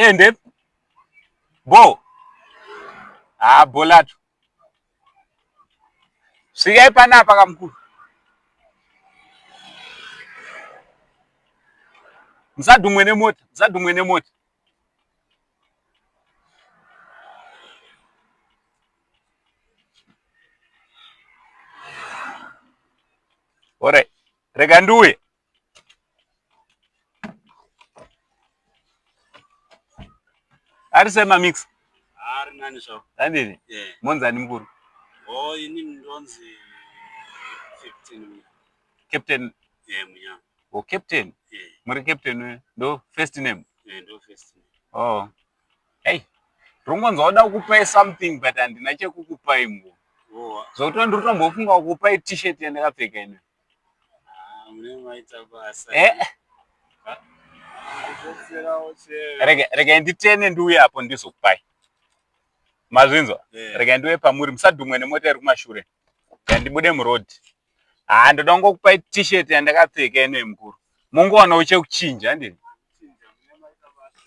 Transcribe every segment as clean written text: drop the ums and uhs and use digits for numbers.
Ende bo ha bolato svikai panapa kamukuru musadhumwe nemota musadhumwe nemota Alright. Rega ndiuye. Ari sei mamix? Ari nani zvavo. Handini? Yeah. Monzani mukuru? Oh, ini ndonzi Captain Munyama. Captain? Yeah, Munyama. Oh, Captain? Yeah. Muri Captain ndo first name? Yeah, ndo first name. Oh. Hey, ndinongonzwa kuda kukupai something but handina chekukupai mukuru. Oh. Zvokuti ndiri kutombofunga kukupai t-shirt yandakapfeka ino. Ah, mune maita basa. Eh. Kudetserawo chero. Rega rega nditene ndiuye apo ndizokupai. Mazvinzwa? Yeah. Rega ndiuye pamuri musadhumwe nemota iri kumashure. Rega ndibude muroad. Haa ndoda kungokupai t-shirt yandakapfeka ino mukuru. Mungowanawo chekuchinja handini?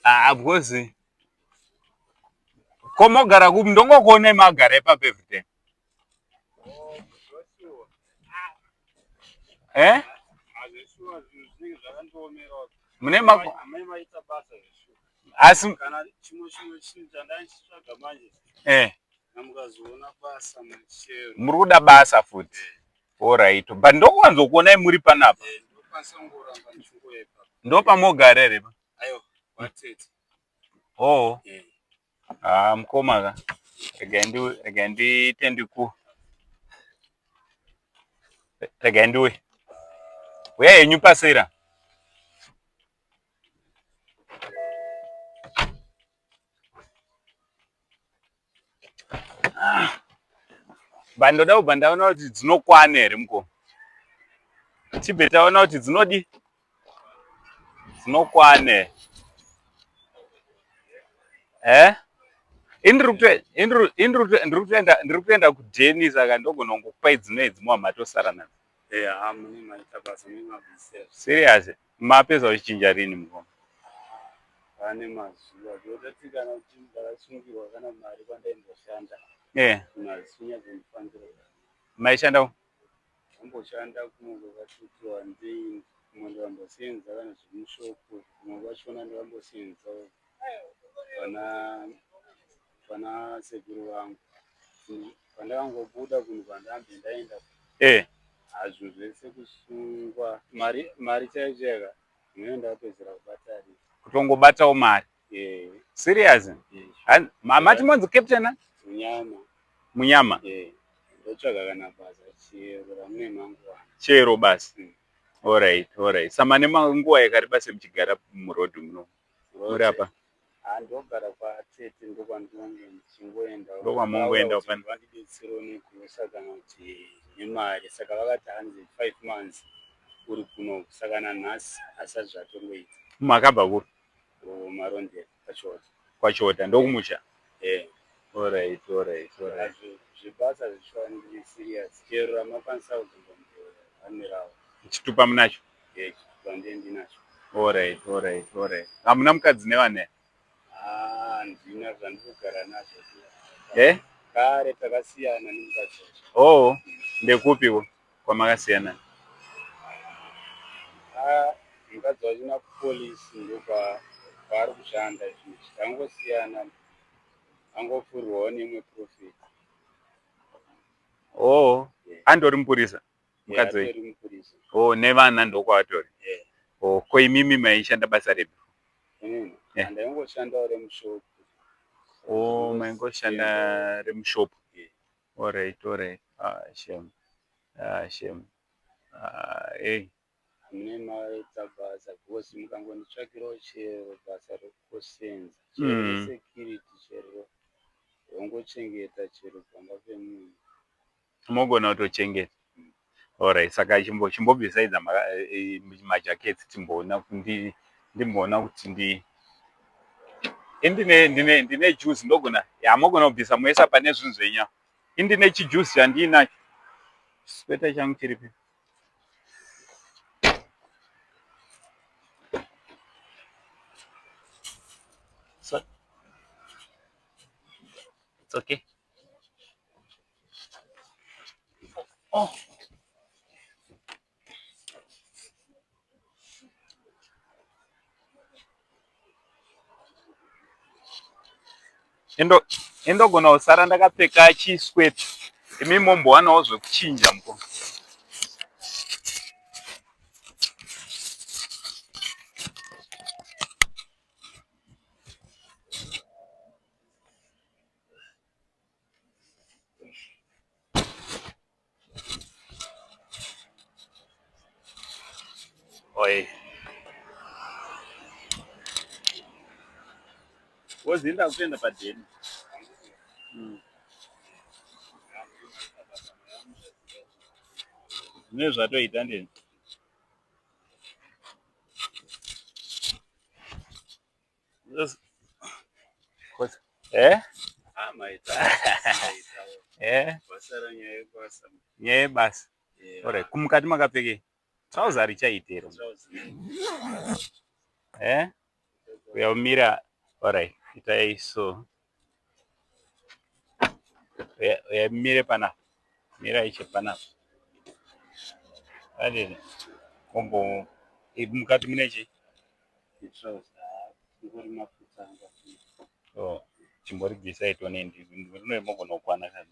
Ah, because ko mogara kupi ndongokuonai magara ipapo everyday. Eh? Mune mako asi kana chimwe chimwe chinhu chandaichitsvaga manje eh namukazoona basa machero muri kuda basa futi alright but ndokuwanzokuonai muri panapa eh, ndokwanisa kungoramba ndichingoya ipapo ndopamogara here pa aiwa kwatete oh eh haa mukoma ka regai ndi regai ndiite ndiku regai ndiuye uya henyu pasera But ndoda kubva ndaona kuti dzinokwana here mukoma. Tibve taona kuti dzinodi dzinokwana here. Eh? Ndiri kutoenda kudheni saka ndogona kungokupai dzino idzi mova matosara nadzo. Eh, haa mune maita basa mune mabisa. Serious? Mapedza kuchinja rini mukoma? Pane mazuva zvotati kana kuti ndakasungirwa kana mari kwandaimboshanda. Eh. Mazinyadzondifambira. Maishanda ku? Ndamboshanda kumwe kwakatoti wandei kumwe ndikamboseenza kana zvemushopu kumwe kwachona ndakamboseenza pana pana sekuru vangu pandakangobuda kunhu kwandambe ndaenda eh hazvo zvese kusungwa mari mari chaiyo chaiyo ka ndinenge ndakapedzera kubata ri kutongobatawo mari eh serious eh mati monzi captain ah? munyama munyama eh ndotsvaga kana basa chero ramune manguva chero basi mm. alright alright samane manguva yakareba semuchigara muroad muno muri apa Ah, ndogara kwatete ndokwandinonge ndichingoenda Ndokwamongoenda kuti vandibetserewo negrosa kana kuti nemari saka vakati hanzi five months uri kunoku saka nanhasi asati zvatongoita makabva kupi marondera kwachota kwachota ndokumusha eh alright alright alright zvebasa zvichiwa ndiri serious chero ramakwanisa kuzombondiwanirawo chitupa munacho eh chitupa ndiye ndinacho Alright, alright, alright. Hamuna mukadzi nevana here? Ah, handina zvandikugara nazvo. Eh? Kare takasiyana nemukadzi wacho. Oh, ndekupiko kwamakasiyana? Ah, mukadzi wacho na police ndokwa kwaari kushanda izvi. Tangosiyana angofurwawo neimwe prophet. Oh, andori mupurisa? Mukadzi wenyu? Mupurisa. Oh, nevana ndokwavatori? Yeah. Oh, ko imimi maishanda basa repi? Mm. Yeah. Ndaingoshandawo remushopu. Oh, maingoshanda remushopu. Yeah. Alright, alright. Ah, shame. Ah, shame. Ah, hey. Hamune maita basa because mukangonditsvakirawo chero basa rekusenza chero Mm. resecurity chero rongochengeta chero pamba pemunhu. Mogona kutochengeta. Alright, saka chimbo chimbobvisaidza majackets timboona ndi ndimboona kuti ndi indine ndine ndine juice ndogona ya mogona kubvisa moisa pane zvinhu zvenyu. Indine chijuice chandiinacho. Sweater changu chiripi? It's okay. Oh. Endo endogona kusara ndakapfeka chisweat. Imi mombowanawo zvekuchinja mukoma. Oi. Wozinda kutoenda padheni. Zvine zvatoita ndini. Eh? Eh? Nyaya yebasa. Alright, kumukati makapfekei? Trouser richaita iro. Eh? Uya umira. Alright, itai so. Uya mire panapa. Mira iche panapa. Adini. Kombo mukati mune chii? Oh, chimboribvisai tione rinoe mogona kukwana kana.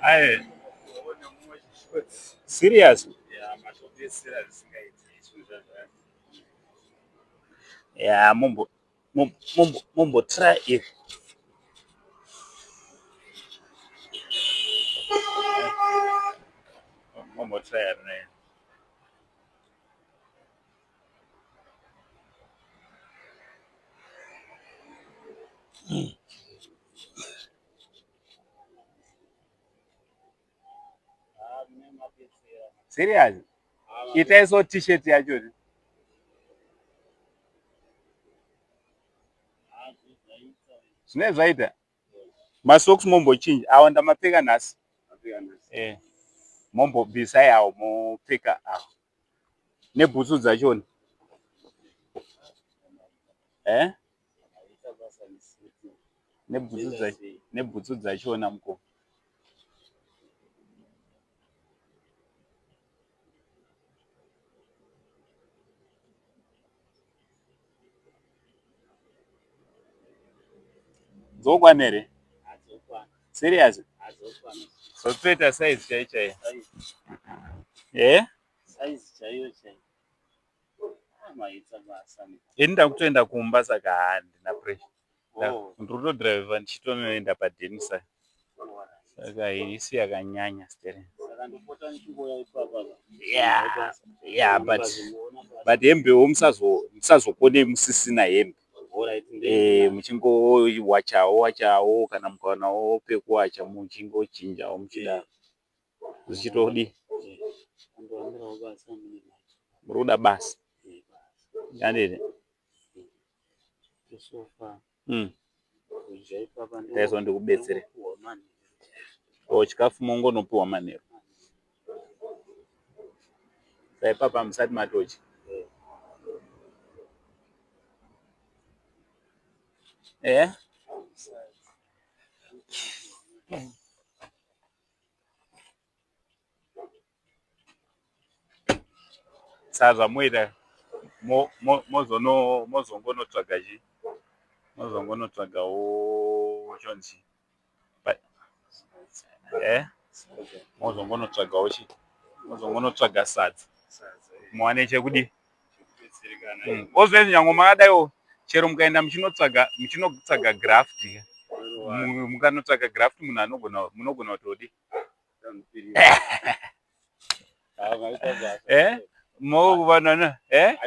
Aye. Serious? Yeah, mumbo mumbo mumbo try it. Mumbo try it. Right? Serious? Itai so t-shirt yacho. Zvine zvaita. Masocks mombochinja. Awa ndamapfeka nhasi. Eh. Mombobvisai awo mopfeka awo. Nebhutsu dzachona. Eh? Nebhutsu dzachona mukoma. Dzokwana here? Serious? So toita size chaiyo chaiyo. Eh? Size chaiyo chaiyo. Maita basa. Ini ndakutoenda kumba saka handina pressure. Oh. Ndiri kutodriver ndichitonoenda padheni saka. Saka isi yakanyanya stereng. Saka ndopota ndichingouya ipapa. Yeah, yeah, but hembewo musazokone musisina hembe. Eh, muchingowachawo wachawo kana mukawanawo pekuwacha muchingochinjawo muchidaro. Zvichitodii? Muri kuda basa. Yandini? Taiso ndikubetsere. O chikafu mongonopiwa manheru. Saipapa musati matodya. Eh? Saka zvamoita mozongonotsvaga chii? Mozongonotsvagawo chonzi eh? Mozongonotsvagawo chii? Mozongonotsvaga sadza. Muwane chekudii? Ozve nyangwe makadaiwo chero mukaenda muchinotsvaga muchinotsvaga graft mukanotsvaga graft munhu anogona munogona kutodii? Eh? Mokuvanana eh?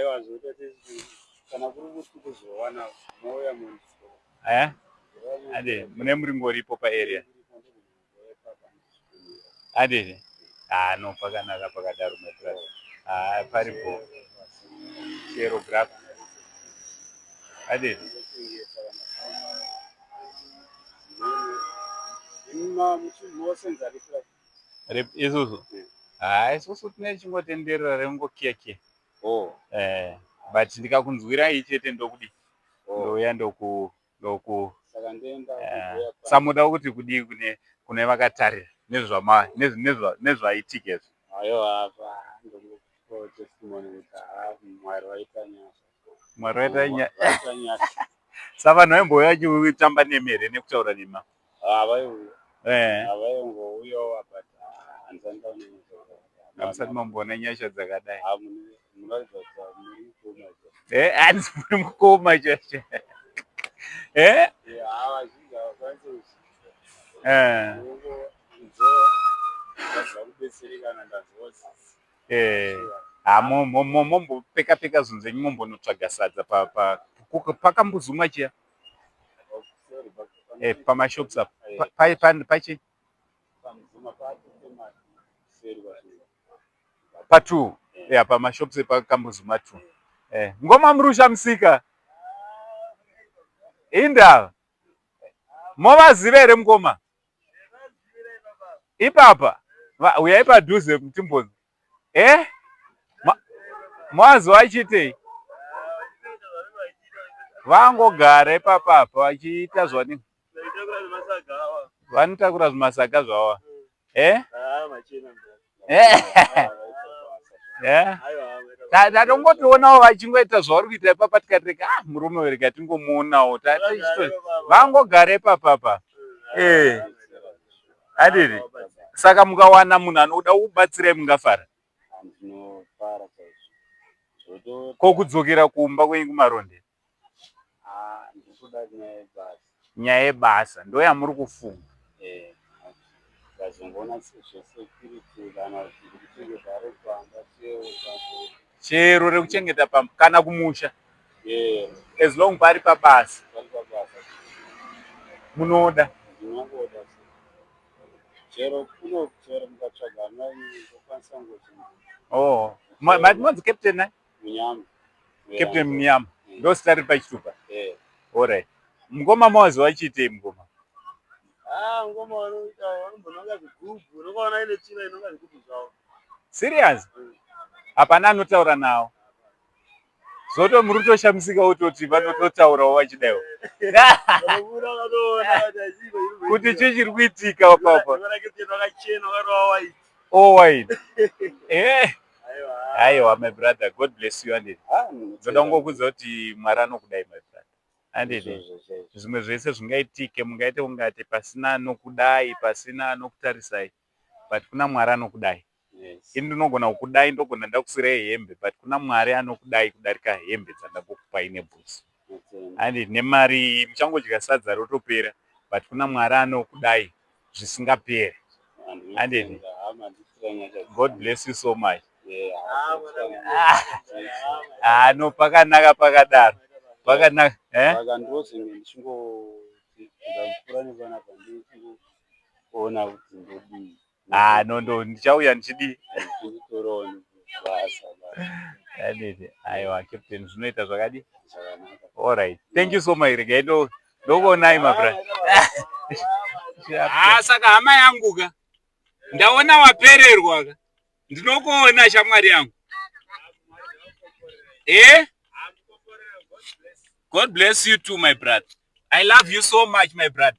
Kana kuri kuti kuzowana mouya munhu. Eh? Ade mune muringoripo paarea. Handiti? Ah no, pakanaka pakadaro my brother. Ah, paripo. Chero graph. Handiti? Isusu? Haa, isusu tine chingotenderera rengokiya kiya. Oh. Eh, but ndikakunzwirai chete ndokudii? Oh. Ndouya ndoku ndoku Saka ndoenda eh, kuuya pa. Samuda kuti kudii kune kune vakatarira nezvama nezva nezvaitika izvi? Aiwa, apa ndongokupawo testimony kuti haa, Mwari vaita nyasha. Mwari vaita nyasha. Vaita nyasha. Sa vanhu vaimbouya vachitamba nemi here nekutaura nemi? Ah, vaiuya. Eh. Ah, vaingouyawo, but ah, handisati ndaona nyasha dzakadai. Hamusati mamboona nyasha dzakadai. Ah, munoratidza kuti muri mukoma chaizvo. Eh, hanzi muri mukoma chaizvo. Eh? Yeah, ah, vazhinji havakwanisi kuzviita. Eh. Ndinongonzwa kubetserekana, ndanzwa tsitsi. Eh. Ha, mombopeka peka zvinhu zvenyu, mombonotsvaga sadza pa pa pakambuzuma chiya. Sorry, but Eh, pamashops apo. Pa pa pachi Pamuzuma paatotema kuseri kwacho. Pa 2. Yeah, pamashops epakambuzuma 2. Eh, ngoma murusha musika. Indava. Movaziva here mukoma? Ipapa. Uyai padhuze mutimbonzi. Eh? Mazuva achiitei? Vangogara ipapapa vachiita zvani vanotakura zvimasaga zvavo. Eh? Eh? Eh? Tatongotionawo vachingoita zvavari kuita ipapa, tikati rega, ah, murume uyu rega tingomuonawo. Vangogara ipapapa. Eh. Adini? Saka mukawana munhu anoda kubatsirai mungafara? Ndinofara chaizvo. Zvoto Ko kudzokera kumba kwenyu kuMaronde? Ah, ndikuda nyaya yebasa. Nyaya yebasa ndo yamuri kufunga. Eh, ndazongoona zvesecurity kana kuti ndikuchengeta repamba chero. Chero rekuchengeta pamba kana kumusha. Eh, As long pari pabasa. Pari pabasa. Munoda. Ndinongoda. Chero kuno, chero mukatsvaga mai ndokwanisa ngochinja. Oh. Mati monzi Captain ne? Munyama. Captain Munyama. Ndo zita riri pachitupa. Eh. Alright. Mukoma mawazi wachiitei mukoma? Ah, ngoma vanoita vanombononga zvigubhu, unokaona ine tsvina inonga zvigubhu zvavo. Serious? Hapana anotaura nawo. Zoto muri kutoshamisika wototi vanototaurawo vachidaiwo. Vanobuda vanoona kuti achii Kuti chii chiri kuitika papa? Captain vakachena, vakarova white. Oh, white. Eh. Aiwa. Aiwa, my brother, God bless you, anditi. Ah, Ndoda kungokuudza kuti Mwari anokudai, my brother. Anditi. Izvozvo chaizvo. Zvimwe zvese zvingaitike, mungaite ungati pasina anokudai, pasina anokutarisai, but kuna Mwari anokudai. Yes. Ini ndinogona kukudai, ndogona ndakusirai hembe, but kuna Mwari anokudai kudarika hembe dzandakukupai nebhutsu. Ndinotenda. Anditi nemari muchangodya sadza rotopera, but kuna Mwari anokudai zvisingaperi. Anditi. Ndinotenda. Ah, mandiitira nyasha. God bless you so much. Yeah, Ah, mandiitira Ah. nyasha. Ah, no, pakanaka pakadaro. Pakanaka, eh? Saka ndozenge ndichingoti ndapfuura nepanapa ndichingoona kuti ndodii. Ah, no, ndo ndichauya ndichidii? Ndichitorawo basa basa. Anditi. Aiwa, Captain, zvinoita zvakadii? Zvakanaka. All right. Thank you so much. Regai ndo ndokuonai, my brother. Ah, saka hama yangu ka. Ndaona wapererwa ka. Ndinokuona, shamwari yangu. Eh? God bless you too, my brother. I love you so much, my brother.